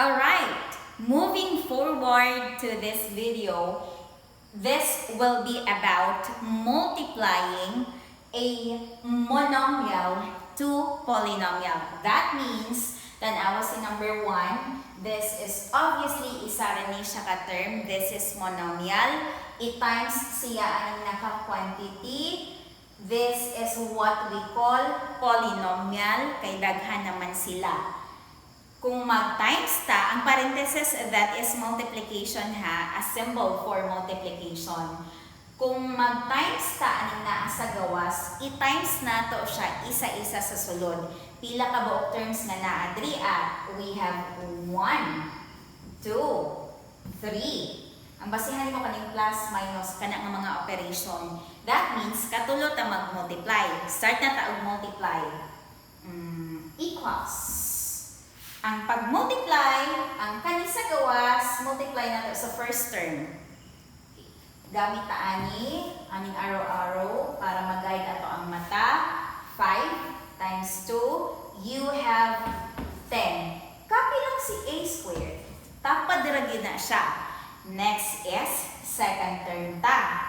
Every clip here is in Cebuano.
Alright, moving forward to this video, this will be about multiplying a monomial to polynomial. That means, tanawa si number 1, this is obviously isa ra ni siya ka term, this is monomial. I-times siya ang naka-quantity. This is what we call polynomial, kay daghan naman sila. Kung mag-times ta, ang parenthesis, that is multiplication ha, a symbol for multiplication. Kung mag-times ta aning naa sa gawas, i-times nato siya isa-isa sa sulod. Pila ka buok terms nga naa diri ah? We have 1, 2, 3. Ang basihan nimo kaning plus, minus, kana nga mga operation. That means katulo ta mag-multiply. Start na ta og multiply. Equals. Ang pag-multiply, ang kani sa gawas, multiply nato sa first term. Gamit ta ani, aning arrow-arrow para mag-guide ato ang mata. 5 times 2, you have 10. Copy lang si a squared. Tapad ra gyud na siya. Next is second term ta.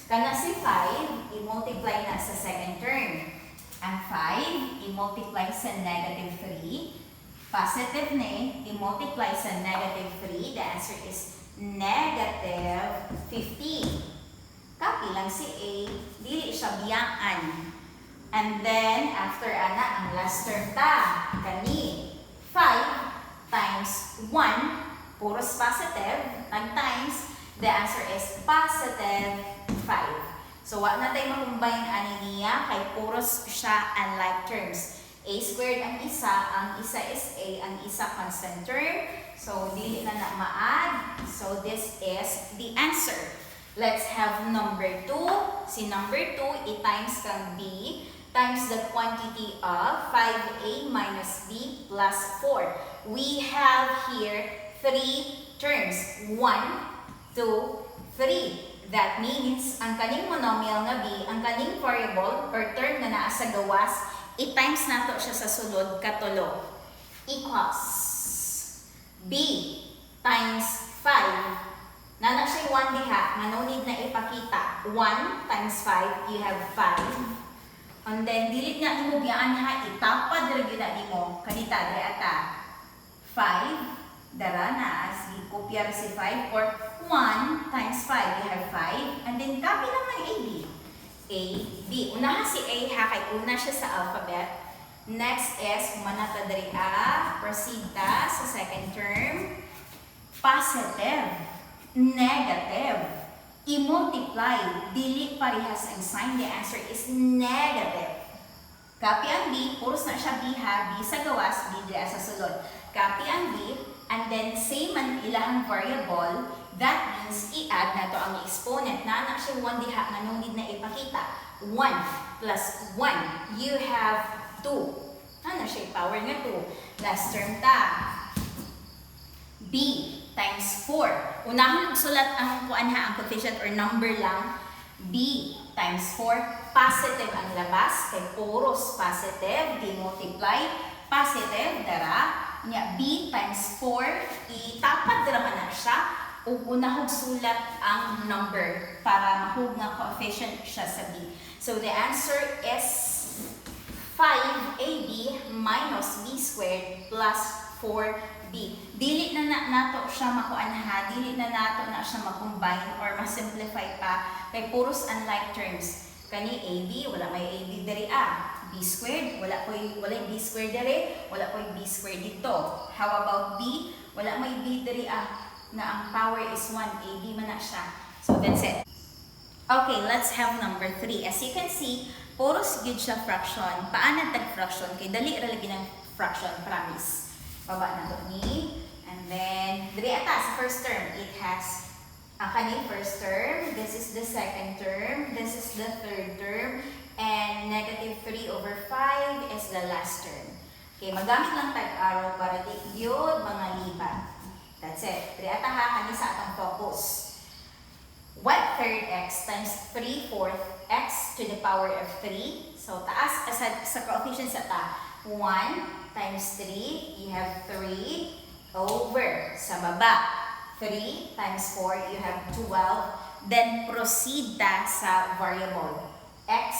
Kana si 5, i-multiply na sa second term. Ang 5, i-multiply sa negative 3. Positive ni, i-multiply sa negative 3. The answer is negative 15. Copy lang si A, dili siya biyaan. And then, after ana, ang last term ta, kani, 5 times 1, puros positive, nag times, the answer is positive 5. So, wa na tayo makumbine ani niya kay puros siya unlike terms. A squared ang isa is A, ang isa constant term. So, dili na na ma-add. So, this is the answer. Let's have number 2. Si number 2, i-times kang B times the quantity of 5A minus B plus 4. We have here three terms. 1, 2, 3. That means, ang kaning monomial nga b, ang kaning variable or term na naa sa gawas, i-times nato siya sa sulod katulo. Equals b times 5. Naa na siya 1 diha, nga no need na ipakita. 1 times 5, you have 5. And then, dili na nimo biyaan ha, itapad ra gyud na nimo. Kanita, diri ata. 5, dara na as gikopya ra si 5 or 1 times 5, you have 5. And then, copy lang ng AB. A, B. Unahan si A ha, kay una siya sa alphabet. Next is, human na ta diri ah, proceed ta sa second term. Positive, negative. I-multiply, dili parehas ang sign. The answer is negative. Copy ang B, puros na siya B ha, B sa gawas, B diri sa sulod. Copy ang B, and then same man ilahang variable, that means i-add na to ang exponent. Naa na siya 1 diha nga no need na ipakita. 1 plus 1, you have 2. Ano siya power nga 2? Last term ta. B times 4. Unahon og sulat ang kuan ha, ang coefficient or number lang. B times 4, positive ang labas kay puros positive, di multiply positive dara. Nya B times 4, itapad ra man na siya ug unahog sulat ang number para mahug nga coefficient siya sa B. So the answer is 5ab minus b squared plus 4b. Dili na, na nato siya makuan ha, dili na nato na siya ma-combine or ma-simplify pa kay puros unlike terms. Kani AB, wala may AB diri ah. B squared, wala koy wala b squared diri, wala koy b squared dito. How about B? Wala may B diri ah na ang power is 1, AB man na siya. So that's it. Okay, let's have number 3. As you can see, puros gyud siya fraction. Paano tag fraction? Kay dali ra lagi ng fraction, promise. Baba na to ni. And then, diri ata sa first term, it has ang kaning first term, this is the second term, this is the third term, and negative 3 over 5 is the last term. Okay, magamit lang tag arrow para di gyud mga libat. That's it. Diri ata ha, kani sa atong focus. 1/3 x times 3/4 x to the power of 3. So, taas sa coefficient sa ta. 1 times 3, you have 3 over sa baba. 3 times 4, you have 12. Then proceed ta sa variable. X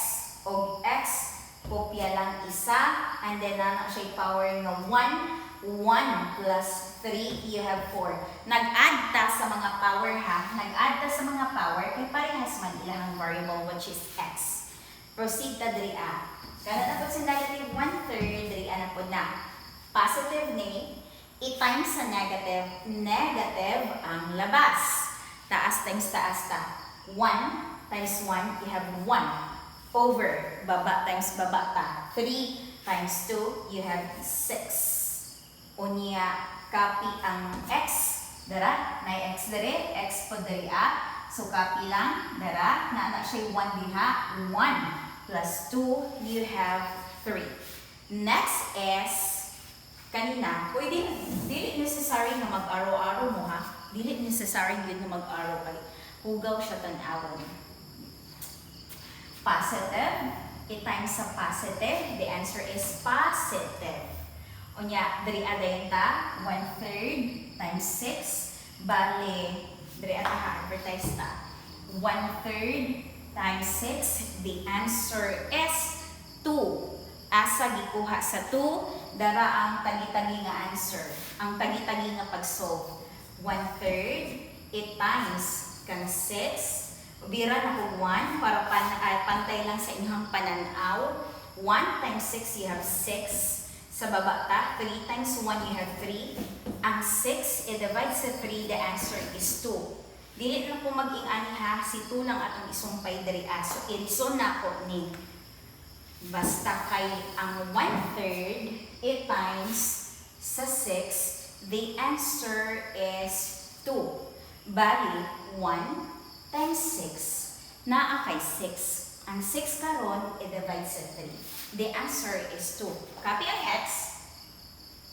og x, kopya lang isa, and then naa na siya power nga 1. 1 plus 3, you have 4. Nag-add ta sa mga power ha. Nag-add ta sa mga power kay parehas man ilahang variable, which is x. Proceed ta diri ah. Kana na pod sa negative 1/3, diri na pod na. Positive ni, i-times sa negative, negative ang labas. Taas times taas ta. 1 times 1, you have 1. Over, baba times baba ta. 3 times 2, you have 6. Unya, copy ang x. Dara, na x dere, x po dere ah. So, copy lang, dara, naa na siya 1 diha. 1 plus 2, you have 3. Next is, kanina, pwede, dili necessary nga mag-arrow-arrow mo ha. Dili necessary gyud nga mag-arrow kay hugaw siya tan-awon. Positive, i-times sa positive, the answer is positive. Unya, diri adayon ta, 1/3 times 6, bale, diri ata ha, advertise ta. 1/3 times 6, the answer is 2. Asa gikuha sa 2? Dara ang tagi-tagi nga answer. Ang tagi-tagi nga pag-solve. 1/3, it times kang 6, bira na ko 1 para pantay lang sa inyong pananaw. 1 times 6, you have 6. Sa baba ta, 3 times 1, you have 3. Ang 6, i-divide sa 3, the answer is 2. Dili na po mag-ing-ani ha, si 2 lang atong isumpay diri ah. So, i-reason na ko ni. Basta kay ang 1/3, it times sa 6, the answer is 2. Bali, 1 times 6, naa kay 6. Ang 6 karon, i-divide sa 3. The answer is 2. Copy ang x.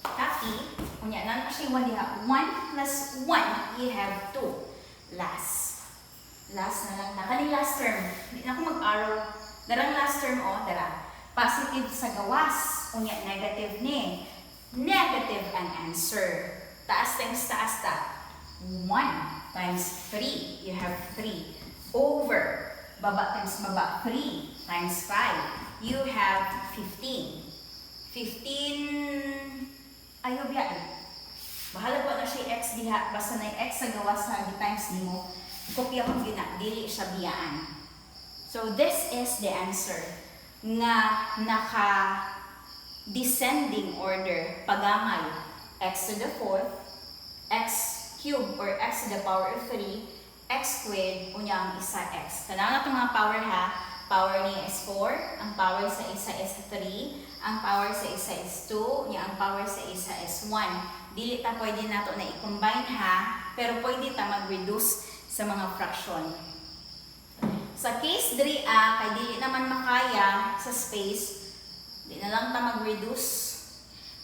Copy. Unya, naa na siya 1 diha. 1 plus 1, you have 2. Last. Last na lang na. Kaning last term. Hindi na ako mag-arrow. Darang last term, oh, dara. Positive sa gawas. Unya, negative ni. Negative ang answer. Taas times taas ta. 1 times 3, you have 3. Over, baba times baba, 3 times 5, you have 15. 15, ayaw biya eh. Bahala po na siya x diha, basta na x sa gawas sa times nimo, kopya ko gina, dili siya biyaan. So this is the answer nga naka descending order pagamay, x to the fourth, x cube or x to the power of 3, x squared, unya ang isa x. Tanaw na itong mga power ha. Power niya is 4, ang power sa isa is 3, ang power sa isa is 2, unya ang power sa isa is 1. Dili ta pwede nato na i-combine ha, pero pwede ta mag-reduce sa mga fraction. Sa case 3a, kay dili naman makaya sa space, di na lang ta mag-reduce.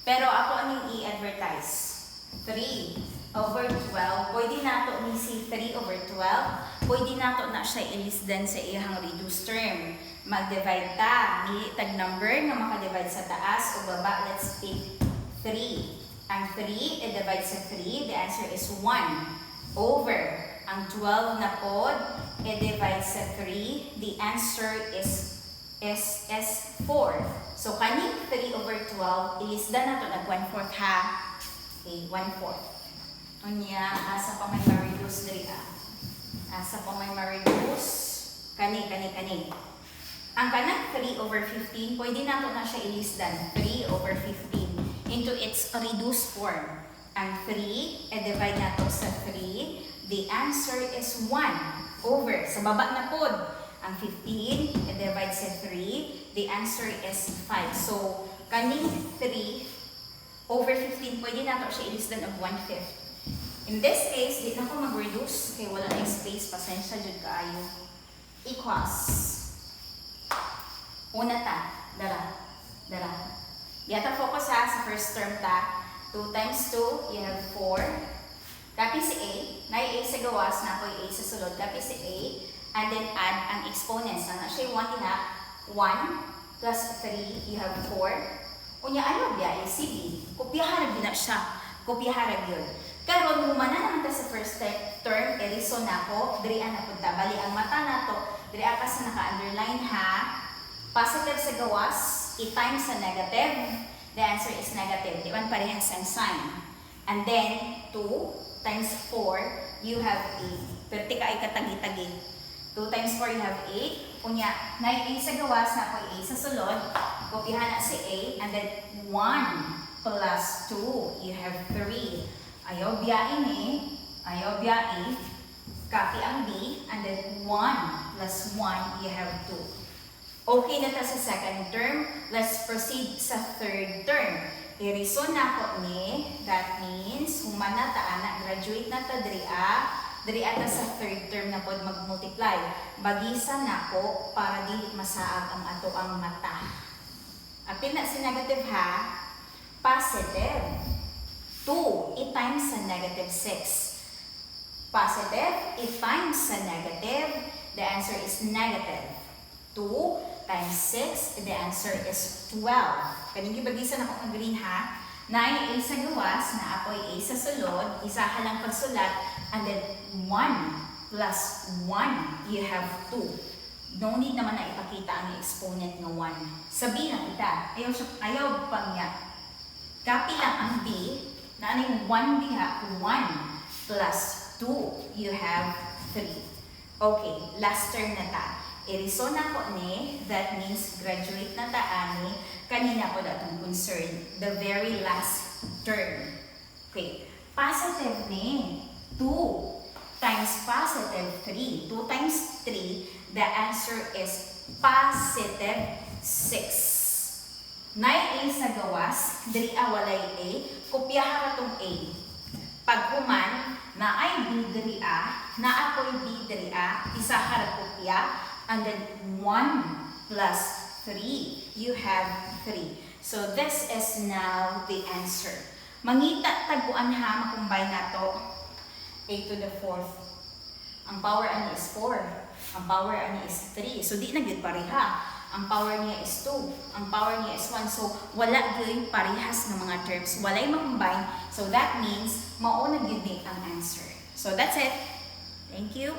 Pero ako aning i-advertise. 3 over 12. Pwede nato ni si 3 over 12. Pwede nato na siya i-less than sa iyang reduced term. Mag-divide ta. Mili tag number nga maka-divide sa taas o baba. Let's pick 3. Ang 3, i-divide sa 3. The answer is 1 over. Ang 12 na pod, i-divide sa 3. The answer is 4. So, kaning 3 over 12, i-less than nato nag 1/4 ha. Okay, 1/4. Unya, asa pa may ma-reduce diri ah? Asa pa may ma-reduce? Kani, kani, kani. Ang kanang 3 over 15, pwede nato na siya i-less than 3 over 15 into its reduced form. Ang 3, i-divide nato sa 3, the answer is 1 over, sa baba na pod. Ang 15, i-divide sa 3, the answer is 5. So, kaning 3 over 15, pwede nato siya i-less than of 1/5. In this case, di na ko mag-reduce kay wala na space, pasensya jud kaayo. Equals. Una ta, dara, dara. Yata focus ha sa first term ta. 2 times 2, you have 4. Copy si A, na A sa gawas, naa poy A sa sulod. Copy si A, and then add ang exponents. Naa na siya 1 diha. 1 plus 3, you have 4. Unya ayaw biya si B. Kopyahan ra gyud na siya. Kopyahan ra gyud. Karon human na naman ta sa first term, i-reason nako, diri na pud ta. Bali ang mata nato, diri ka sa naka-underline ha. Positive sa gawas, i-times sa negative, the answer is negative. Di man parehas ang sign. And then, 2 times 4, you have 8. Pero tika ay katagi-tagi. 2 times 4, you have 8. Unya, na A sa gawas, naa poy A sa sulod. Kopyahan na si A. And then, 1 plus 2, you have 3. Ayaw biyain eh. Ayaw biyain. Copy ang B. And then, 1 plus 1, you have 2. Okay na ta sa second term. Let's proceed sa third term. I-reason nako ni, that means, human na ta ana, graduate na ta diri a, diri ta sa third term na pod mag-multiply. Bagisa nako para dili masaag ang ato ang mata. Apil na si negative ha, positive. 2 i-times sa negative 6. Positive i-times sa negative, the answer is negative. 2 times 6, the answer is 12. Kaning gibagisa nako ang green ha. Naay A sa gawas, naa poy A sa sulod, isa ka lang pagsulat, and then 1 plus 1, you have 2. No need naman na ipakita ang exponent nga 1. Sa B na kita, ayaw, siya, ayaw pang niya. Copy lang ang B, na ano yung 1 diha, 1 plus 2, you have 3. Okay, last term na ta. I-reason nako ni, that means graduate na ta ani, kanina po atong concern, the very last term. Okay, positive ni, 2 times positive 3. 2 times 3, the answer is positive 6. 9A sa gawas, diri a walay A, kopyahan ra tong A. Paghuman, naay B diri a, naa poy B diri a, isa ka ra kopya, and then 1 plus 3, you have 3. So this is now the answer. Mangita tag kuan ha, makumbay nato. A to the fourth. Ang power ani is 4. Ang power ani is 3. So di na gyud pareha. Ang power niya is 2. Ang power niya is 1. So wala gyud parehas nga mga terms. Walay ma-combine. So that means mao na gyud ni ang answer. So that's it. Thank you.